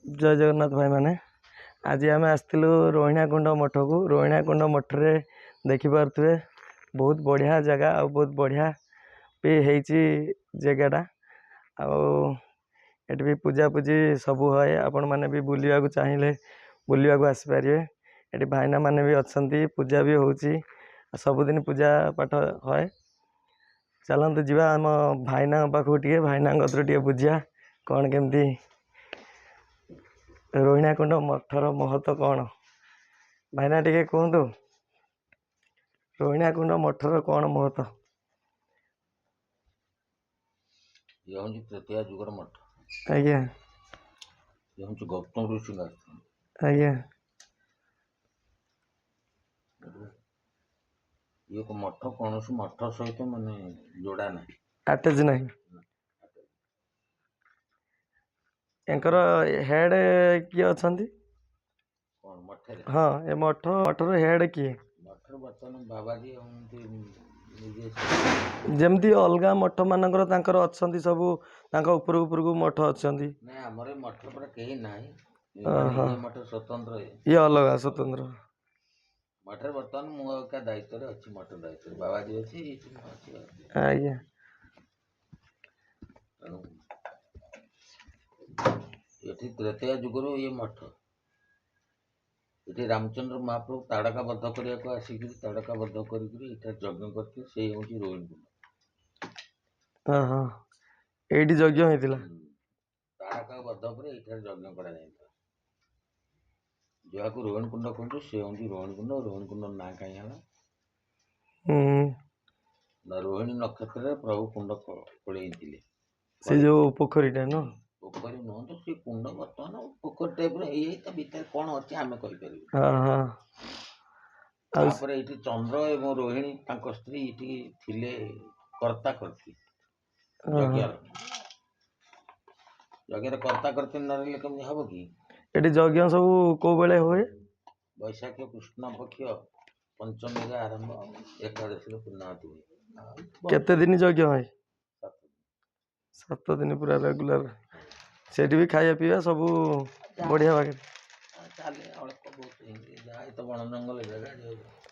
ଜୟ ଜଗନ୍ନାଥ ଭାଇମାନେ। ଆଜି ଆମେ ଆସିଥିଲୁ ରୋହିଣାକୁଣ୍ଡ ମଠକୁ। ରୋହିଣାକୁଣ୍ଡ ମଠରେ ଦେଖିପାରୁଥିବେ ବହୁତ ବଢ଼ିଆ ଜାଗା ଆଉ ବହୁତ ବଢ଼ିଆ ବି ହେଇଛି ଜାଗାଟା। ଆଉ ଏଠି ବି ପୂଜାପୂଜି ସବୁ ହୁଏ। ଆପଣମାନେ ବି ବୁଲିବାକୁ ଚାହିଁଲେ ବୁଲିବାକୁ ଆସିପାରିବେ। ଏଠି ଭାଇନାମାନେ ବି ଅଛନ୍ତି, ପୂଜା ବି ହେଉଛି, ସବୁଦିନ ପୂଜା ପାଠ ହୁଏ। ଚାଲନ୍ତୁ ଯିବା ଆମ ଭାଇନାଙ୍କ ପାଖକୁ, ଟିକେ ଭାଇନାଙ୍କ କତିରୁ ଟିକେ ବୁଝିବା କ'ଣ କେମିତି ରୋହିଣାକୁଣ୍ଡ ମଠର ମହତ୍ଵ କ'ଣ। ଭାଇନା ଟିକେ କୁହନ୍ତୁ, ରୋହିଣାକୁଣ୍ଡ ମଠର କ'ଣ ମହତ୍ଵ? ଇଏ ହେଉଛି ତ୍ରେତୟା ଯୁଗର ମଠ। ଆଜ୍ଞା। ଇଏ ହେଉଛି ଗୌତମ ଋଷିଙ୍କ ଆଶ୍ରମ। ଆଜ୍ଞା। ଇଏ ଏକ ମଠ, କୌଣସି ମଠ ସହିତ ମାନେ ଯୋଡ଼ା ନାହିଁ, ଆଟାଚ୍ ନାହିଁ। ୟାଙ୍କର ହେଡ଼୍ କିଏ ଅଛନ୍ତି? କ'ଣ ମଠରେ? ହଁ, ଏ ମଠର ହେଡ଼୍ କିଏ? ମଠରେ ବର୍ତ୍ତମାନ ବାବାଜୀ ଏମିତି ନିଜେ। ଯେମିତି ଅଲଗା ମଠ ମାନଙ୍କର ତାଙ୍କର ଅଛନ୍ତି ସବୁ, ତାଙ୍କ ଉପରକୁ ଉପରକୁ ମଠ ଅଛନ୍ତି। ନାଇଁ, ଆମର ଏ ମଠ ପରେ କେହି ନାହିଁ। ଓହୋ। ଇଏ ମଠ ସ୍ୱତନ୍ତ୍ର। ଇଏ ଅଲଗା ସ୍ୱତନ୍ତ୍ର। ମଠରେ ବର୍ତ୍ତମାନ ମୁଁ ଏକା ଦାୟିତ୍ୱରେ ଅଛି। ମଠ ଦାୟିତ୍ୱରେ ବାବାଜୀ ଅଛି, ଏଇଠି ମୁଁ ଅଛି ଆଉ। ଆଜ୍ଞା। ତେଣୁ ଏଠି ତ୍ରେତୟା ଯୁଗରୁ ଇଏ ମଠ। ଏଠି ରାମଚନ୍ଦ୍ର ମହାପ୍ରଭୁ ତାଡ଼କା ବଧ କରିବାକୁ ଆସିକିରି ତାଡ଼କା ବଧ କରିକିରି ଏଠାରେ ଯଜ୍ଞ କରିଥିଲେ। ସେଇ ହେଉଛି ରୋହିଣୀ କୁଣ୍ଡ। ହଁ ହଁ, ଏଇଠି ଯଜ୍ଞ ହେଇଥିଲା। ତାଡ଼କା ବଧ ପରେ ଏଇଠାରେ ଯଜ୍ଞ କରାଯାଇଥିଲା, ଯାହାକୁ ରୋହିଣୀ କୁଣ୍ଡ କୁହନ୍ତି। ସେ ହେଉଛି ରୋହିଣୀ କୁଣ୍ଡ। ରୋହିଣୀ କୁଣ୍ଡ ନାଁ କାହିଁ ହେଲା ନା, ରୋହିଣୀ ନକ୍ଷତ୍ରରେ ପ୍ରଭୁ କୁଣ୍ଡ ଖୋଳେଇଥିଲେ। ସେ ଯୋଉ ପୋଖରୀଟା ନୁହଁ? ପୋଖରୀ ନୁହଁ ତ, ସେ କୁଣ୍ଡ ବର୍ତ୍ତମାନ ପୋଖରୀ ଟାଇପ୍ର ହେଇଯାଇ ତା ଭିତରେ କ'ଣ ଅଛି ଆମେ କହିପାରିବୁ। ହଁ ହଁ, ଆଉ ତାପରେ ଏଇଠି ଚନ୍ଦ୍ର ଏବଂ ରୋହିଣୀ ତାଙ୍କ ସ୍ତ୍ରୀ ଏଇଠି ଥିଲେ କର୍ତ୍ତା କର୍ତ୍ତି ଯଜ୍ଞର। ଯଜ୍ଞର କର୍ତ୍ତା କର୍ତ୍ତି ନ ରହିଲେ କେମିତି ହବ କି? ଏଠି ଯଜ୍ଞ ସବୁ କୋଉ ବେଳେ ହୁଏ? ବୈଶାଖ କୃଷ୍ଣ ପକ୍ଷ ପଞ୍ଚମୀରେ ଆରମ୍ଭ, ଏକାଦଶୀରେ ପୂର୍ଣ୍ଣାହୁତି ହୁଏ। କେତେ ଦିନ ଯଜ୍ଞ ହୁଏ? 7 ଦିନ। 7 ଦିନ ପୁରା ରେଗୁଲାର। ସେଠି ବି ଖାଇବା ପିଇବା ସବୁ ବଢ଼ିଆ ବାଗରେ ଚାଲେ, ଅଳ୍ପ ବହୁତ ହେଇକି ଯାହା। ଏ ତ ବଣ ଜଙ୍ଗଲ ଜାଗା,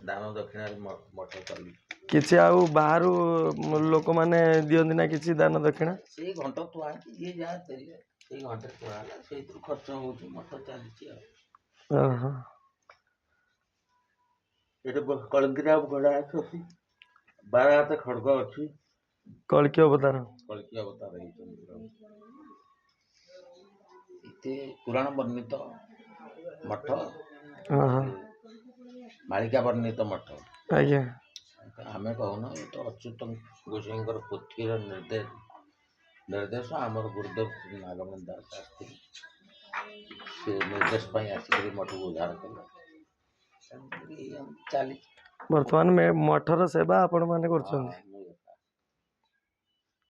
ଦାନ ଦକ୍ଷିଣାରେ ମଠ ଚାଲୁଛି। କିଛି ଆଉ ବାହାରୁ ଲୋକମାନେ ଦିଅନ୍ତି ନା କିଛି ଦାନ ଦକ୍ଷିଣା? ସେଇ ଘଣ୍ଟ ଥୁଆ ହେଇଛି, ଯିଏ ଯାହା ଦେଲେ ସେଇ ଘଣ୍ଟରେ ଥୁଆ ହେଲା, ସେଇଥିରୁ ଖର୍ଚ୍ଚ ହେଉଛି, ମଠ ଚାଲିଛି ଆଉ। ଓହୋ। ଏଠି କଳଙ୍କିରାମ ଘୋଡ଼ା ଅଛନ୍ତି, 12 ହାତ ଖଡ଼ଗ ଅଛି। କଳ୍କୀ ଅବତାର। କଳ୍କୀ ଅବତାର ହେଇଛନ୍ତି ପ୍ରଭୁ। ଏତେ ପୁରାଣ ବର୍ଣ୍ଣିତ ମଠ, ମାଳିକା ବର୍ଣ୍ଣିତ ମଠ। ଆଜ୍ଞା। ଆମେ କହୁନୁ, ଏ ତ ଅଚ୍ୟୁତ ଗୋସ୍ୱାମୀଙ୍କର ପୋଥିର ନିର୍ଦ୍ଦେଶ। ଆମର ଗୁରୁଦେବ ଶ୍ରୀ ନାଗମଣି ଦାସ ଆସିଥିଲେ, ସେ ନିର୍ଦ୍ଦେଶ ପାଇଁ ଆସିକରି ମଠକୁ ଉଦ୍ଧାର କଲେ। ତେଣୁକରି ଚାଲିଛି। ବର୍ତ୍ତମାନ ମଠର ସେବା ଆପଣମାନେ କରୁଛନ୍ତି?